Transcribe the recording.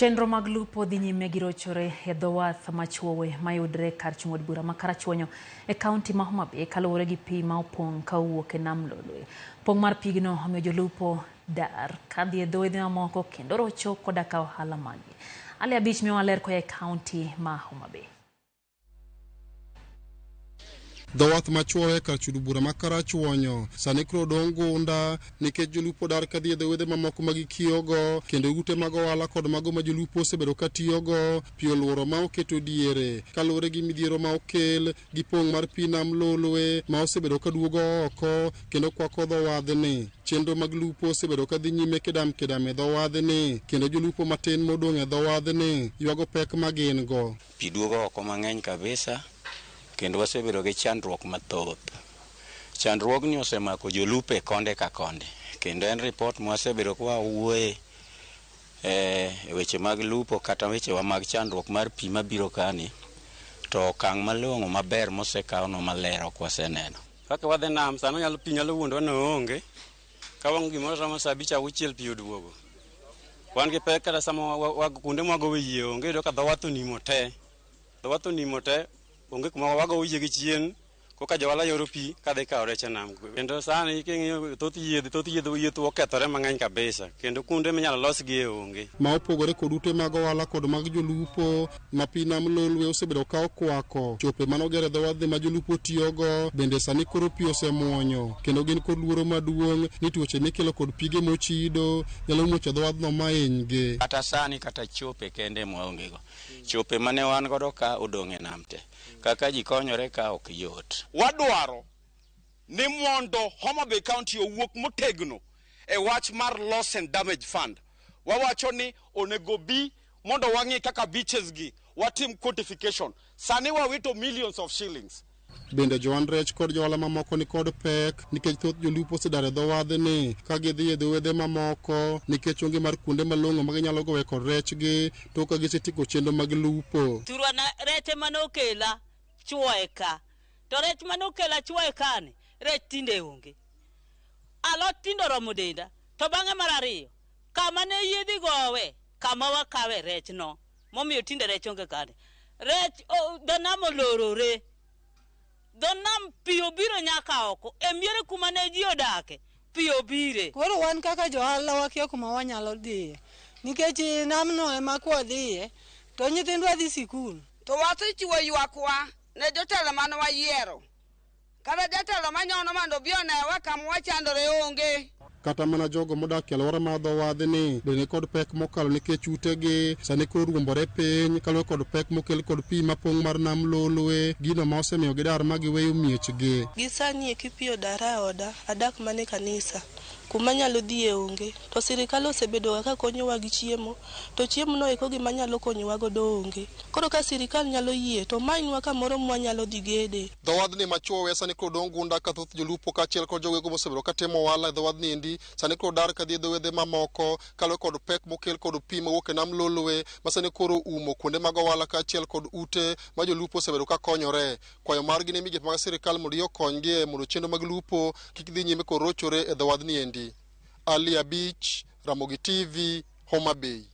Chenro mag lupo dhi nyime gi rochore e dho wath machuowe mayudre kar chung' od bura ma Karachuonyo e kaunti ma Homa Bay kaluwore gi pi ma opong' ka owuok e nam Lolwe. Pong' mar pigno omiyo jolupo dar kadhi e dho wedhe mamoko kendo rocho koda ka ohala maggi. Ali Abich miyowa ler koa e kaunti ma Homa Bay. Dho wath machuowe kar chudo bura ma Karachuonyo sani koro odong' gunda nikech jolupo dar kadhi e dho wedhe mamoko ma gikiyogo kendo ute mag ohala kod mago ma jolupo osebedo ka tiyogo pi oluoro ma oketo diere kaluwore gi midhiero ma okel gi pong' mar pi nam Lolwe ma osebedo ka duogo oko kendo kwako dho wadhni. Chenro mag lupo osebedo ka dhi nyime kedam kedam e dho wadhni kendo jolupo matin modong' e dho wadhni ywago pek ma gin go. Pi duogo oko mang'eny kabisa kendo wasebedo gi chandruok mathoth. Chandruogni osemako jolupo e konde ka konde kendo en ripot mwasebedo ka wawuoye e weche mag lupo kata wechewa mag chandruok mar pi mabiro kani to okang' malong'o maber mosekawno maler ok waseneno. Kaka wadhi nam sano nyalo pi nyalo wuondowa ni oonge ka wang' gimoro romo saa abich auchiel pi oduogo. Wan gi pek kata sama kuonde mwagowe yie onge iyudo ka dho wath onimo te. Dho wath onimo te onge kuma wagowo yie gi chien koka johala yoro pi kadhi kawo rech e nam. Kendo sani king'iyo thoth yiedhi thoth yiedhi okethore mang'eny kabisa kendo kuonde minyalo losgie onge. Ma opogore kod ute mag ohala kod mag jolupo ma pi nam Lolwe osebedo ka okwako chope manoger e dho wadhi ma jolupo tiyogo bende sani koro pi osemuonyo kendo gin kod luoro maduong' ni tuoche mikelo kod pige mochido nyalo muocho e dho wadhno ma hinygi. Kata sani kata chope kende mwaonge go. Chope mane wan godo ka odong' e nam te. Kaka ji konyore ka ok yot. Wadwaro ni mondo Homa Bay County owuok motegno e wach mar loss and damage fund. Wawacho ni onego bi mondo wang'i kaka beaches gi watim quantification. Sani wawito millions of shillings. Bende joand rech kod johala mamoko ni kod pek nikech thoth jolupo osedar e dho wadhni ka gidhi e dho wedhe mamoko nikech onge mar kuonde malong'o ma ginyalo gowe kod rechgi tok ka gisetieko chenro mag lupo. Thurwa na rech ema nokela chuoye ka. To rech mane okela chuoye ka ni, rech tinde onge. Alot tinde oromo denda. To bang'e mar ariyo, kama ne yiedhi gowe, kama wakawe rech no, momiyo tinde rech onge kani. Rech, dho nam olorore. Dho nam pi obiro nyaka oko. E miere kuma ne ji odake, pi obire. Koro wan kaka johala wakia kuma wanyalo dhiye nikech namno ema kwadhiye to nyithindwa dhi sikul. To wasechiwo ywakwa ne jotelo mane wayiero. Kata jatelo manyono mondo obi onewa kama wachandore onge. Kata mana jogo modak e alwora mar dho wadhni bende ni kod pek mokalo nikech utegi sani koro ruombore piny kaluwore kod pek mokel kod pi mapong' mar nam Lolwe, gino ma osemiyo gidar ma giweyo miechgi. Gi sani eki pi odara e oda, adak mana e kanisa. Kuma anyalo dhiye onge. To sirikal osebedoga ka konyowa gi chiemo, to chiemono eko gima nyalo konyowa godo onge. Koro ka sirikal nyalo yie to omanynwa kamoro mwanyalo dhi gede. Dho wadhni machuowe sani koro dong' gunda ka thoth jolupo kaachiel kod jogo eko mosebedo ka timo ohala e dho wadhni endi sani koro dar kadhi e dho wedhe mamoko kaluwore kod pek mokel kod pi mawuok e nam Lolwe ma sani koro umo kuonde mag ohala kaachiel kod ute ma jolupo osebedo ka konyore. Kwayo margi ne migepe mag sirikal mondo yie okonygie mondo chenro mag lupo kik dhi nyime kod rochore e dho wadhni endi. Ali Abich, Ramogi TV, Homa Bay.